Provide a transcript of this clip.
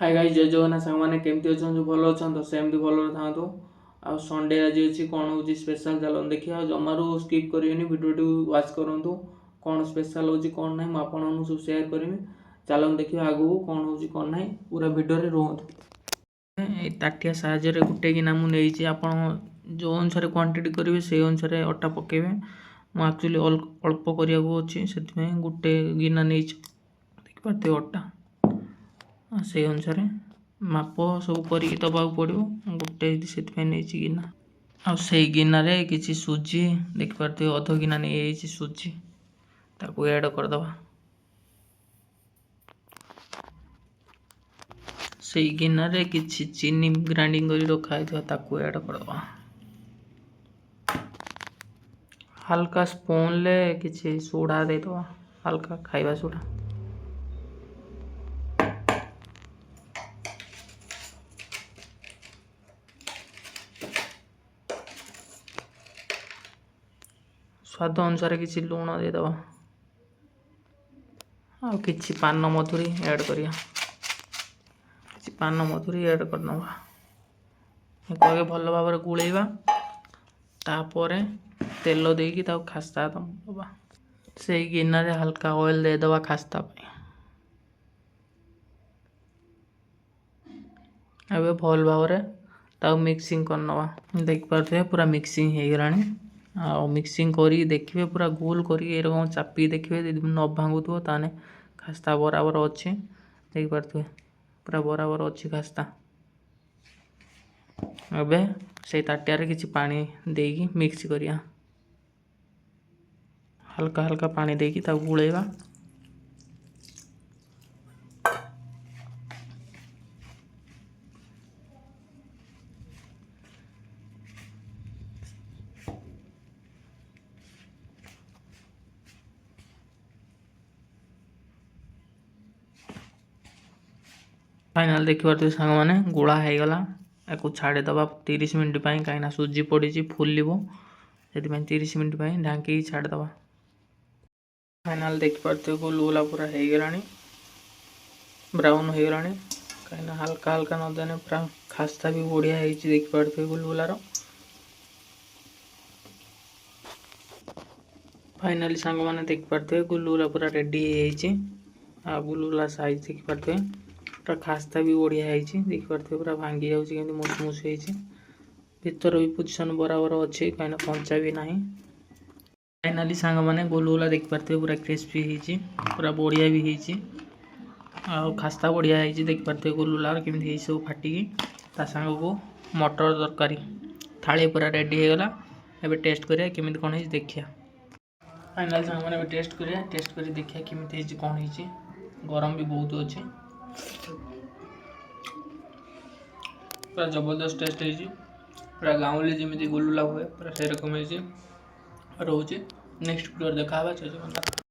High guys, ଜୟ ଜଗନ୍ନାଥ। ସାଙ୍ଗମାନେ, କେମିତି ଅଛନ୍ତି? ଭଲ ଅଛନ୍ତି ତ? ସେମିତି ଭଲରେ ଥାଆନ୍ତୁ। ଆଉ ସଣ୍ଡେ ଆଜି ଅଛି, କ'ଣ ହେଉଛି ସ୍ପେଶାଲ୍ ଚାଲନ୍ତୁ ଦେଖିବା। ଆଉ ଜମାରୁ ସ୍କିପ୍ କରିବେନି, ଭିଡ଼ିଓଟିକୁ ୱାଚ୍ କରନ୍ତୁ। କ'ଣ ସ୍ପେଶାଲ୍ ହେଉଛି, କ'ଣ ନାହିଁ, ମୁଁ ଆପଣମାନଙ୍କୁ ସବୁ ସେୟାର କରିବି। ଚାଲନ୍ତୁ ଦେଖିବା ଆଗକୁ କ'ଣ ହେଉଛି, କ'ଣ ନାହିଁ। ପୁରା ଭିଡ଼ିଓରେ ରୁହନ୍ତୁ। ଏଇ ତାଟିଆ ସାହାଯ୍ୟରେ ଗୋଟେ ଗିନା ମୁଁ ନେଇଛି। ଆପଣ ଯେଉଁ ଅନୁସାରେ କ୍ୱାଣ୍ଟିଟି କରିବେ, ସେଇ ଅନୁସାରେ ଅଟା ପକାଇବେ। ମୁଁ ଆକ୍ଚୁଆଲି ଅଳ୍ପ କରିବାକୁ ଅଛି, ସେଥିପାଇଁ ଗୋଟେ ଗିନା ନେଇଛି। ଦେଖିପାରୁଥିବେ ଅଟା, ଆଉ ସେଇ ଅନୁସାରେ ମାପ ସବୁ କରିକି ଦେବାକୁ ପଡ଼ିବ। ଗୋଟେ ସେଥିପାଇଁ ନେଇଛି ଗିନା। ଆଉ ସେଇ ଗିନାରେ କିଛି ସୁଜି ଦେଖିପାରୁଥିବେ, ଅଧ ଗିନା ନେଇଯାଇଛି ସୁଜି, ତାକୁ ଆଡ଼୍ କରିଦେବା। ସେଇ ଗିନାରେ କିଛି ଚିନି ଗ୍ରାଇଣ୍ଡିଙ୍ଗ କରି ରଖା ହେଇଥିବା, ତାକୁ ଆଡ଼୍ କରିଦେବା। ହାଲକା ସ୍ପୁନ୍ରେ କିଛି ସୋଡ଼ା ଦେଇଦେବା, ହାଲକା ଖାଇବା ସୋଡ଼ା। ସ୍ୱାଦ ଅନୁସାରେ କିଛି ଲୁଣ ଦେଇଦେବା। ଆଉ କିଛି ପାନ ମଧୁରୀ ଆଡ଼୍ କରିବା। କିଛି ପାନ ମଧୁରୀ ଆଡ଼୍ କରିନେବା। ଆକୁ ଆଗେ ଭଲ ଭାବରେ ଗୋଳେଇବା, ତାପରେ ତେଲ ଦେଇକି ତାକୁ ଖାସ୍ତା ଦେବା। ସେଇ ଗିନାରେ ହାଲକା ଅଏଲ୍ ଦେଇଦେବା ଖାସ୍ତା ପାଇଁ। ଏବେ ଭଲ ଭାବରେ ତାକୁ ମିକ୍ସିଂ କରିନେବା। ଦେଖିପାରୁଥିବେ, ପୁରା ମିକ୍ସିଂ ହେଇଗଲାଣି। ଆଉ ମିକ୍ସିଂ କରିକି ଦେଖିବେ, ପୁରା ଗୋଲ କରିକି ଏରକମ ଚାପିକି ଦେଖିବେ, ଯଦି ନ ଭାଙ୍ଗୁଥିବ ତାହେଲେ ଖାସ୍ତା ବରାବର ଅଛି। ଦେଖିପାରୁଥିବେ, ପୁରା ବରାବର ଅଛି ଖାସ୍ତା। ଏବେ ସେଇ ତାଟିଆରେ କିଛି ପାଣି ଦେଇକି ମିକ୍ସ କରିବା। ହାଲକା ହାଲକା ପାଣି ଦେଇକି ତାକୁ ଗୋଳେଇବା। ଫାଇନାଲ୍ ଦେଖିପାରୁଥିବେ ସାଙ୍ଗମାନେ, ଗୋଳା ହେଇଗଲା। ୟାକୁ ଛାଡ଼ିଦେବା 30 ମିନିଟ୍ ପାଇଁ, କାହିଁକିନା ସୁଜି ପଡ଼ିଛି, ଫୁଲିବ, ସେଥିପାଇଁ 30 ମିନିଟ୍ ପାଇଁ ଢାଙ୍କିକି ଛାଡ଼ିଦେବା। ଫାଇନାଲ୍ ଦେଖିପାରୁଥିବେ, ଗୁଲଗୁଲା ପୁରା ହେଇଗଲାଣି, ବ୍ରାଉନ୍ ହେଇଗଲାଣି, କାହିଁକିନା ହାଲକା ହାଲକା ନଦେଲେ ପୁରା ଖାସ୍ତା ବି ବଢ଼ିଆ ହେଇଛି। ଦେଖିପାରୁଥିବେ ଗୁଲଗୁଲାର। ଫାଇନାଲି ସାଙ୍ଗମାନେ, ଦେଖିପାରୁଥିବେ, ଗୁଲଗୁଲା ପୁରା ରେଡ଼ି ହେଇଯାଇଛି। ଆଉ ଗୁଲଗୁଲା ସାଇଜ୍ ଦେଖିପାରୁଥିବେ, ପୁରା ଖାସ୍ତା ବି ବଢ଼ିଆ ହେଇଛି। ଦେଖିପାରୁଥିବେ, ପୁରା ଭାଙ୍ଗି ଯାଉଛି କେମିତି, ମୁସ୍ ହେଇଛି। ଭିତର ବି ପୋଜିସନ୍ ବରାବର ଅଛି, କାହିଁକିନା କଞ୍ଚା ବି ନାହିଁ। ଫାଇନାଲି ସାଙ୍ଗମାନେ, ଗୁଲଗୁଲା ଦେଖିପାରୁଥିବେ, ପୁରା କ୍ରିସ୍ପି ହେଇଛି, ପୁରା ବଢ଼ିଆ ବି ହେଇଛି ଆଉ ଖାସ୍ତା ବଢ଼ିଆ ହେଇଛି। ଦେଖିପାରୁଥିବେ ଗୁଲଗୁଲାର କେମିତି ହେଇଛି ସବୁ ଫାଟିକି। ତା ସାଙ୍ଗକୁ ମଟର ତରକାରୀ ଥାଳି ପୁରା ରେଡ଼ି ହେଇଗଲା। ଏବେ ଟେଷ୍ଟ କରିବା, କେମିତି କ'ଣ ହେଇଛି ଦେଖିବା। ଫାଇନାଲ୍ ସାଙ୍ଗମାନେ, ଏବେ ଟେଷ୍ଟ କରିବା। ଟେଷ୍ଟ କରି ଦେଖିବା କେମିତି ହେଇଛି, କ'ଣ ହେଇଛି। ଗରମ ବି ବହୁତ ଅଛି। ପୁରା ଜବରଦସ୍ତ ଟେଷ୍ଟ ହେଇଛି। ପୁରା ଗାଉଁଲି ଯେମିତି ଗୁଲୁଲା ହୁଏ, ପୁରା ସେରକମ ହେଇଛି। ରହୁଛି, ନେକ୍ସଟ ଭିଡ଼ିଓରେ ଦେଖା ହେବା। ଜୟ ଜଗନ୍ନାଥ।